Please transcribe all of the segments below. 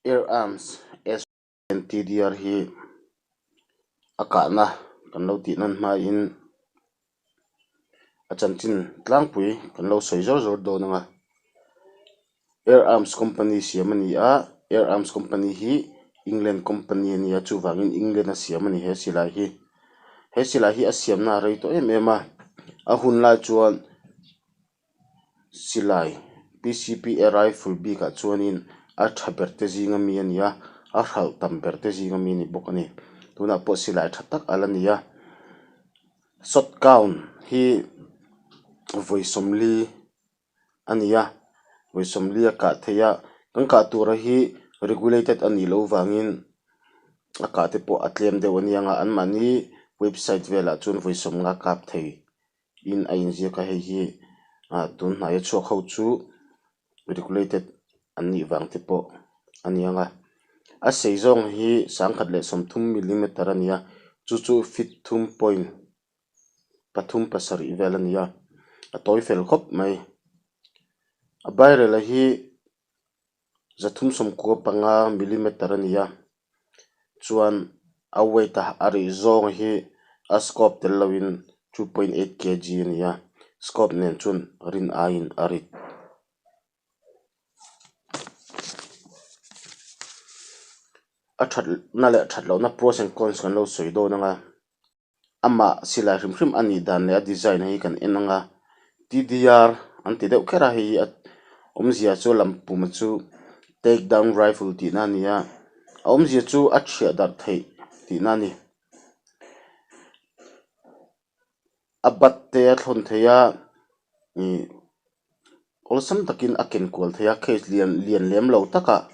Air Arms SNTDR hi a kahna kan lo tih nawn hmain a chanchin tlangpui kan lo sawi zawr zawr dawn ang a. Air Arms company siam a ni a, Air Arms company hi England company a ni a, chuvangin England a siam a ni he silai hi. He silai hi a siamna a rei tawh em em a, a hun lai chuan silai P_C_P_A rifle bikah chuanin a tha ber te zinga mi a ni a, a hralh tam ber te zinga mi a ni bawk a ni. Tunah pawh silai tha tak a la ni a, shot count hi vawi 40 a ni a, vawi 40 a kah theih a, kan kah tura hi regulated a nih loh vangin a kah te pawh a tlem deuh a nia anmahni website velah chuan vawi 50 kap thei. In a inziak a hei hi ah tun hnaia chhuak ho chu regulated an nih vang te pawh a ni ang a a sei zawng hi 1030 millimeter a ni a chu chu feet thum point 37 vel a ni a a tawi fel khawp mai a barrel a hi. 395 millimeter a ni a chuan a weight a a rih zawng hi a scope tel loin 2.8 kg a ni a scope nen chuan rin aiin a rit. A thatna leh that lohna pros and cons kan lo sawi dawn ang a. Amah silai hrim hrim a nih dan leh a design hi kan en ang a, TDR an ti deuh kher a hei hi a awmzia chu lampuma chu take down rifle tihna a ni a, a awmzia chu a thiah darh theih tihna a ni. A bat te a thlawn thei a ih awlsam takin a ken kual thei a case lian lian lem lo takah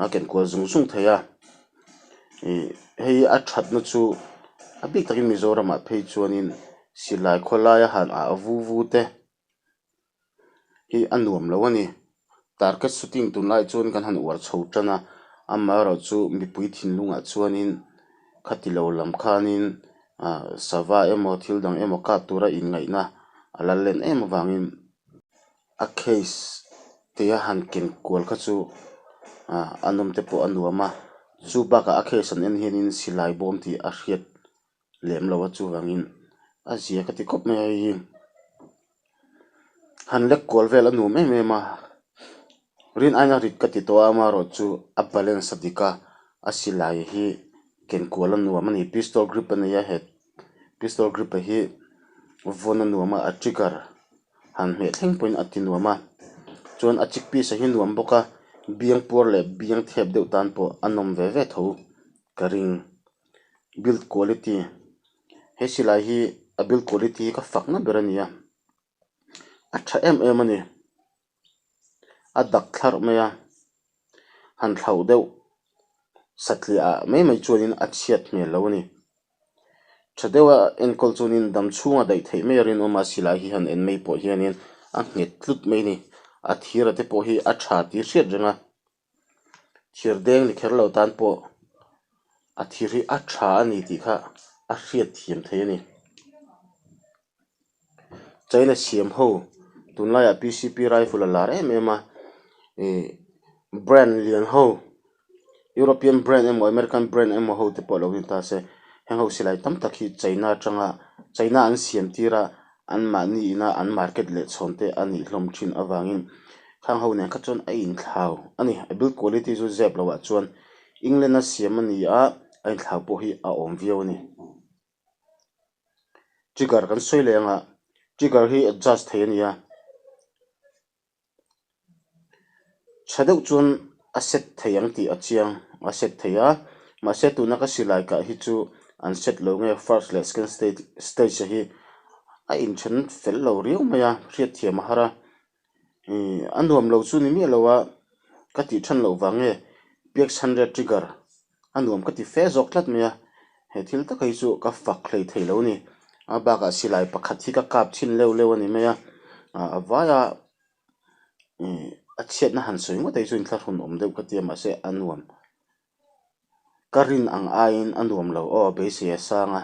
a ken kual zung zung thei a ih hei a thatna chu a bik takin Mizoramah phei chuanin silai khawlaia han ah vu vu te hi a nuam lo a ni target shooting tunlai chuan kan han uar chho tan a amaherawhchu mipui thinlungah chuanin khati lo lam khanin ah sava emaw thil dang emaw kap tura inngaihna a la len em avangin a case te a han ken kual kha chu ah a nawm te pawh a nuam a chu bakah a case an en hianin silai bawm tih a hriat lem lo a chuvangin a zia ka ti khawp mai a hei hi han lek kual vel a nuam em em a rin aina rit ka ti tawh a amaherawhchu a balance a dik a a silai hi ken kual a nuam a ni pistol grip a nei a he pistol grip a hi vawn a nuam a a trigger han hmeh thleng pawhin a ti nuam a chuan a chick piece a hi nuam bawk a biang puar leh biang thep deuh tan pawh a nawm ve ve tho ka ring. Build quality he silai hi a build quality hi ka fakna ber a ni a a tha em em a ni a dak thlarh mai a han thlauh deuh satliah ah mai mai chuanin a chhiat hmel lo a ni tha deuha enkawl chuanin dam chhunga daih theih mai a rinawm a silai hi han en mai pawh hianin a nghet tlut mai a ni a thir a te pawh hi a tha tih hriat reng a. Thir deng ni kher lo tan pawh a thir hi a tha a ni tih kha a hriat thiam thei a ni. China siam ho tunlaiah P_C_P rifle a lar em em a ih brand lian ho European brand emaw American brand emaw ho te pawh lo ni ta se heng ho silai tam tak hi China atanga China an siam tir a. Anmahni ina an market leh chhawn te a nih hlawm thin avangin khang ho nen kha chuan a inthlau a ni. A build quality chu zep loah chuan England a siam a ni a, a inthlau pawh hi a awm viau a ni. Trigger kan sawi leh anga trigger hi adjust thei a ni a. Tha deuh chuan a set thei ang tih a chiang a set thei a mahse tuna ka silai kah hi chu an set lo nge first leh second stage stage hi a inthen fel lo riau mai a hriatthiam a har a ih a nuam lo chu ni miah lo a ka tih than loh vang nge px hundred trigger a nuam ka ti fe zawk tlat mai a he thil taka hi chu ka fak hlei thei lo a ni a bakah silai pakhat hi ka kap chhin leuh leuh a ni mai a ah a vaia ih a chhiatna han sawi ngawt hi chu inthlahrun awm deuh ka ti a mahse a nuam ka rin ang aiin a nuam lo aw beisei a sang a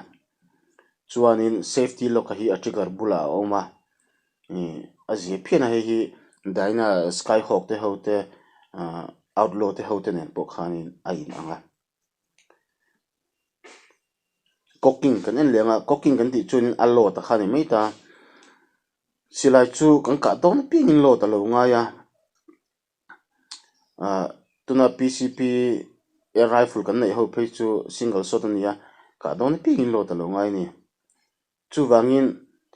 chuanin safety lock a hi a trigger bulah a awm a ih a zia phian a hei hi Dyna skyhawk te ho te ah. Outlaw te ho te nen pawh khanin a in ang a. Cocking kan en leh ang a, cocking kan tih chuanin a load a kha a ni mai ta. Silai chu kan kah dawn apiangin load a lo ngai a, ah tuna P_C_P air rifle kan neih ho phei chu single shot a ni a, kah dawn apiangin load a lo ngai a ni. Chuvangin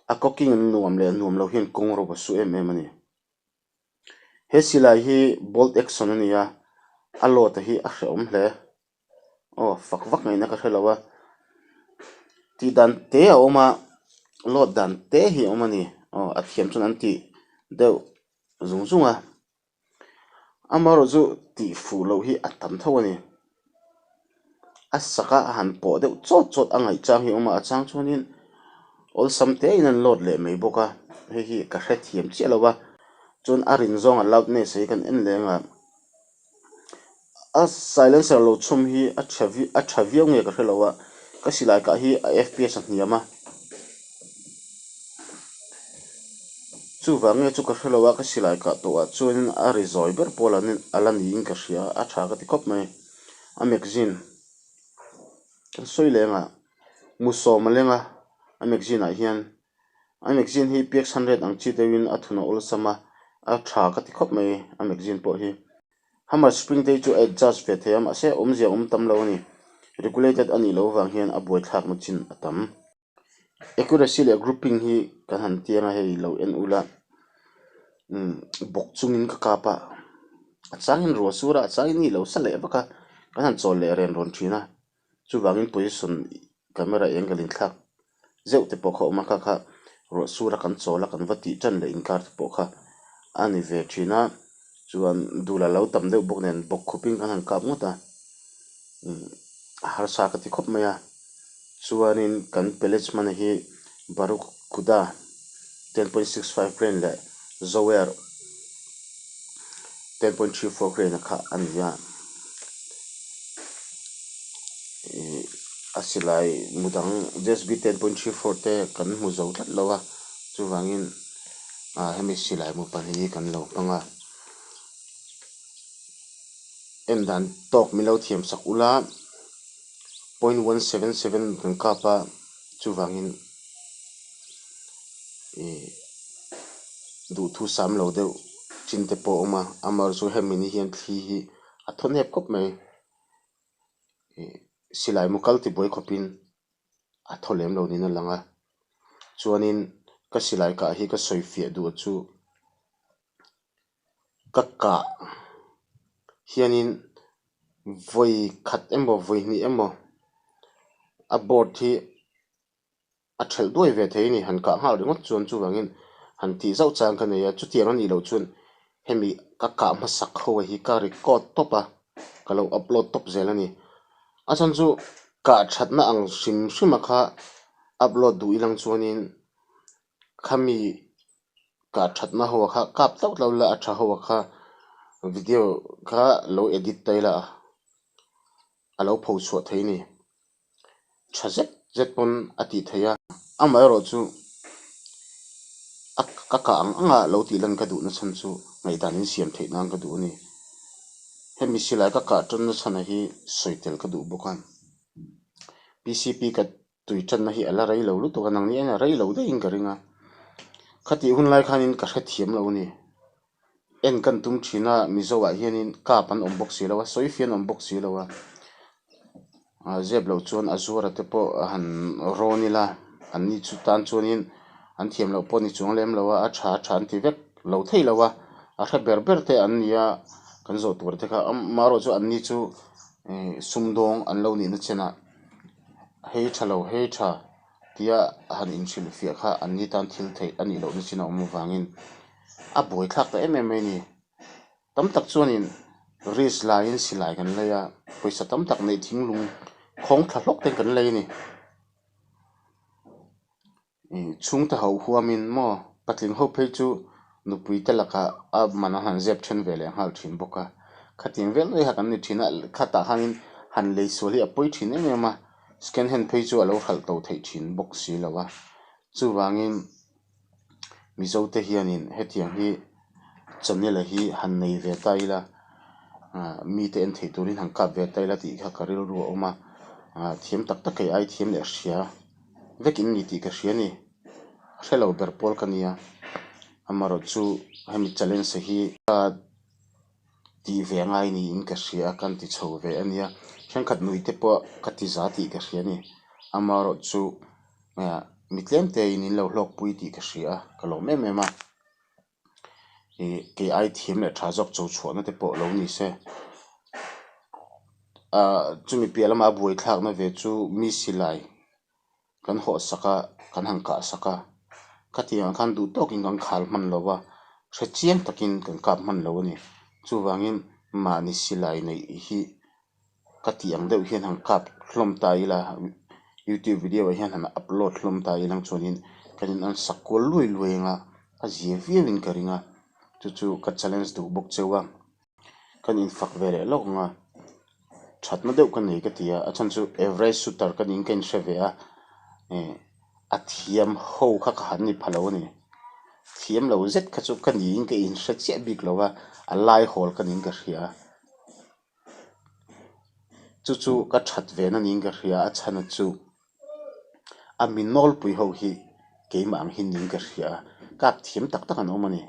a cocking nuam leh nuam lo hian kawng ro a su em em a ni. He silai hi bolt action a ni a, a load a hi a hrehawm hle. Aw fak vak ngaihna ka hre lo a, tih dan te a awm a, load dan te hi a awm a ni. Aw a thiam chuan an tih deuh zung zung a, amaherawh chu tih fuh loh hi a tam tho a ni. A sak a a han pawh deuh chawt chawt a ngaih chang hi a awm a, a chang chuanin awlsam te in an load leh mai bawk a, hei hi ka hrethiam chiah lo a, chuan a rin zawng a loudness hi kan en leng a. A silencer lo chhawm hi a tha a tha viau nge ka hre lo a, ka silai kah hi a F_P_S a hniam a, chuvang nge chu ka hre lo a ka silai kah tawh ah chuanin a ri zawi ber pawl an a la niin ka hria a tha ka ti khawp mai. A magazine kan sawi leng a, mu sawm a leng a, a magazine ah hian a magazine hi P_X hundred ang chi deuhin a thun a awlsam a, a tha ka ti khawp mai a magazine pawh hi. Hammer spring te hi chu a adjust ve thei a mahse awmzia awm tam lo a ni. Regulated a nih loh avang hian a buaithlakna chin a tam. Accuracy leh grouping hi kan han tiang a hei lo en ula umm bawk chungin ka kap a, a changin ruah sur a, a changin ni lo sa leh vak a, kan han chawl leh ren rawn thin a. Chuvangin position camera angle inthlak zeuh te pawh kha a awm a, kha kha ruah sura kan chawl a kan va tih tan leh inkar te pawh kha a ni ve thin a, chuan dul a lo tam deuh bawk nen bawk khupin kan han kap ngawt a, umm a harsa ka ti khawp mai a, chuanin kan pellets hmana hi Barracuda 10.65 grain leh Zoer 10.34 grain a kha a ni a, ih a silai mu dang J_S_B 10.34 te kan hmu zo tlat lo a, chuvangin ah hemi silai mu pahnih hi kan lo hmang a, en dan tawk min lo thiam sak ula 0.177 kan kap a chuvangin ih duhthu sam lo deuh chin te pawh a awm a, amaherawhchu chu hemi ni hian thli hi a thaw hnep khawp mai ih silai mu kal tibuai khawpin a thaw lem lo niin a lang a, chuanin ka silai kah hi ka sawi fiah duh chu ka kah hianin vawi khat emaw vawi hnih emaw a board hi a thelh duai ve thei a ni, han kah nghal ringawt chuan chuvangin han tih zauh chang ka nei a, chutiang a nih loh chuan hemi ka kah hmasak ho hi ka record tawp a, ka lo upload tawp zel a ni. A chhan chu kah thatna ang hrim hrim a kha upload duh ilang chuanin khami kah thatna ho kha kap tlauh tlauh ila a tha ho kha video kha lo edit ta ila a lo pho chhuah thei a ni. Tha zet zet pawn a tih theih a, amaherawh chu a ka kah ang anga lo tih lan ka duhna chhan chu ngaihdan in siam theih nan ka duh a ni. Hemi silai ka kah tanna chhana hi sawi tel ka duh bawk a, P_C_P ka tui tanna hi a la rei lo lutuk a, nangni aiin a rei lo daihin ka ring a, khatih hun lai khanin ka hrethiam lo a ni. En kan tum thin a, Mizo ah hianin kap an awm bawk si lo a, sawi fi an awm bawk si lo a, ah zep loh chuan a zuara te pawh a han rawn ila, an ni chu tan chuanin an thiam loh pawh a ni chuang lem lo a, a tha a tha an ti vek lo thei lo a, a hre ber ber te an ni a, kan zawh tur te kha amaherawh chu an ni chu ih sumdawng an lo nihna chenah hei tha lo hei tha. Tia han inhrilhfiah kha an ni tan thil theih a nih lohna chin a awm avangin a buaithlak ta em em mai a ni. Tam tak chuanin risk laiin silai kan lei a, pawisa tam tak neih thinglung khawng thla hlawk ten kan lei a ni. Ih chhungte hauh huamin maw patling ho phei chu nupui te lakah a man a han zep then ve leh nghal thin bawk a. Khatiang vel mai kha kan ni thin a, khatah khanin han lei sual hi a pawi thin em em a. Second hand phei chu a lo hralh to theih thin bawk si lo a, chuvangin Mizo te hianin hetiang hi channel hi han nei ve ta ila. Mite en theih turin han kap ve ta ila tih kha ka rilru a awm a, thiam tak tak kei ai thiam leh hria vek in ni tih ka hria a ni. Hre lo ber pawl ka nia, amaherawh chu hemi challenge hi ka tih ve ngai niin ka hria a, kan ti chho ve a nia. Thenkhat nui te pawh ka ti za tih ka hria a ni, amaherawh chu mi tlem te in in lo hlawkpui tih ka hria a, ka lawm em em a. Ih kei ai thiam leh tha zawk cho chhuahna te pawh lo ni se. Ahh chumi piah lama a buaithlakna ve chu mi silai kan hawh sak a, kan han kah sak a, khatiang ah khan duh tawkin kan khal hman lo va, hre chiang takin kan kap hman lo a ni. Chuvangin mahni silai neih hi Ka tih ang deuh hian han kap hlawm ta ila, youtube video ah hian han upload hlawm ta ila ang chuanin kan in an sak kual luai luai anga a zia viau in ka ring a, chu chu ka challenge duh bawk cheu a, kan infak ve leh lawk ang a, thatna deuh ka nei ka ti a, a chhan chu average shooter ka niin ka inhre ve a, eh a thiam ho kha ka han ni pha lo a ni, thiam lo zet kha chu ka niin ka inhre chiah bik lo a, a lai hawl ka niin ka hria a. Chu chu ka that ve na niin ka hria a chhana chu a mi nawlpui ho hi keimah ang hi niin ka hria a kap thiam tak tak an awm a ni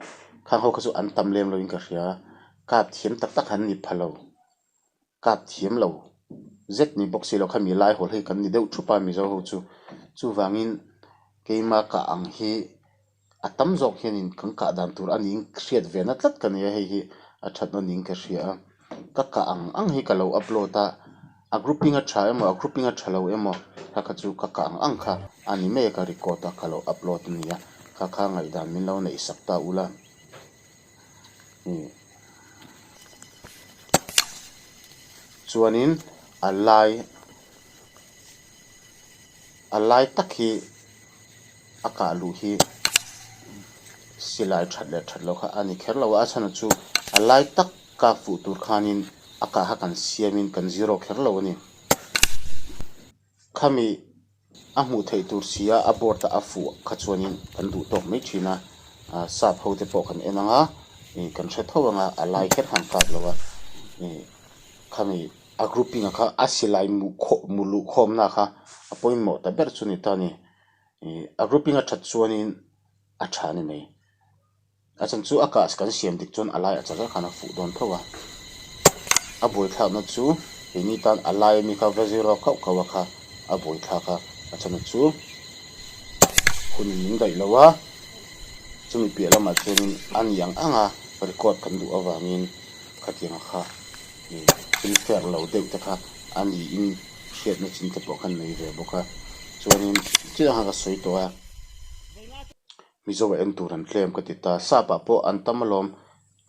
khang ho kha chu an tam lem loin ka hria a kap thiam tak tak an ni pha lo kap thiam lo zet ni bawk si lo kha mi lai hawl hi kan ni deuh thup a mizo ho chu chuvangin keimah kah ang hi. A tam zawk hianin kan kah dan tur a ning hriat ve na tlat ka nia hei hi a thatna ning ka hria a, ka kah ang ang hi ka lo upload a, a grouping a tha emaw a grouping a tha lo emaw kha kha chu ka kah ang ang kha a ni mai a ka record a ka lo upload a nia kha kha ngaihdan min lo neih sak ta ula chuanin a lai A lai tak hi a kah luh hi silai that leh that loh kha a ni kher lo a, a chhan chu a lai tak kak fuh tur khanin a kah kha kan siamin kan zero kher lo a ni. Khami a hmuh theih tur si a, a board a a fuh kha chuanin kan duh tawk mai thin a, sap ho te pawh kan en ang a, kan hre tho ang a, a lai kher khan kap lo a, khami. A grouping a kha a silai mu khawh mu luh khawmna kha a pawimawh ta ber chu ni ta a ni. Ih a grouping a that chuanin a tha a ni mai. A chhan chu a kah kan siam dik chuan a lai a chak zar khan a fuh dawn tho a. A buaithlakna chu keini tan a lai ami kha va zir rawk kauh kauh a kha a buaithlak a, a chhan chu hun min daih lo a, chumi piah lamah chuanin a ni ang ang a record kan duh avangin khatiang a kha. Thil fer lo deuh te kha a niin hriatna chin te pawh khan nei ve bawk a, chuanin chiah ang kha ka sawi tawh a, Mizo a en tur an tlem ka ti ta, sap ah pawh an tam alawm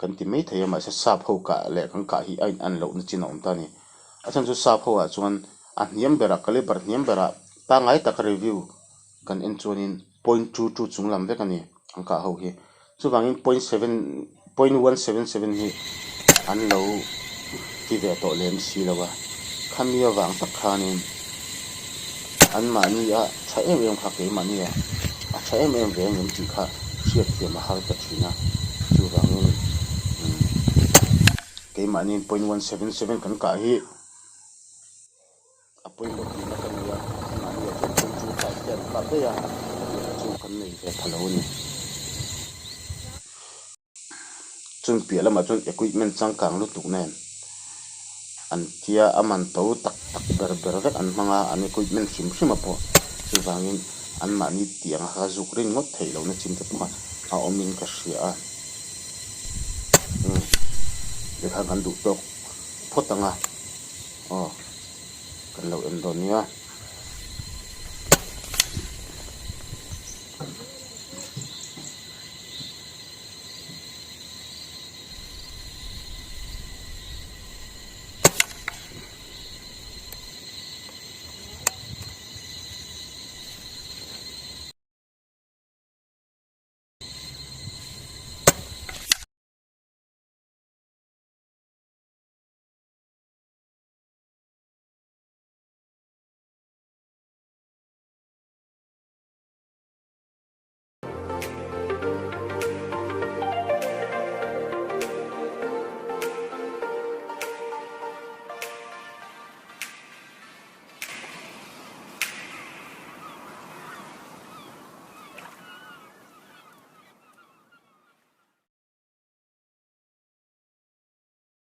kan ti mai thei a, mahse sap ho kah leh kan kah hi a in an lohna chin a awm ta a ni, a chhan chu sap ho ah chuan a hniam berah caliber hniam berah pangngai taka review kan en chuanin point 22 chung lam vek a ni an kah ho hi. Chuvangin point seven point one seven seven hi an lo ti ve tawh lem si lo a, khami avang tak khanin anmahni a tha em em kha keimahni a a tha em em ve ang em tih kha hriatthiam a har ta thin a, chuvangin keimahniin point 177 kan kah hi. A pawimawh tihna ka nei a, anmahni ah chuan point 25 te an kap daih a, hetiang chu kan nei ve pha lo a ni. Chung piah lamah chuan equipment changkang lutuk nen an tia a man to tak tak ber ber vek an hmang a, an equipment hrim hrim a pawh chuvangin anmahni tiang a kha zuk rin ngawt theih lohna chin te pawh a awmin ka hria a, umm tikhan kan duh tawk phawt ang a. Aw kan lo en dawn nia.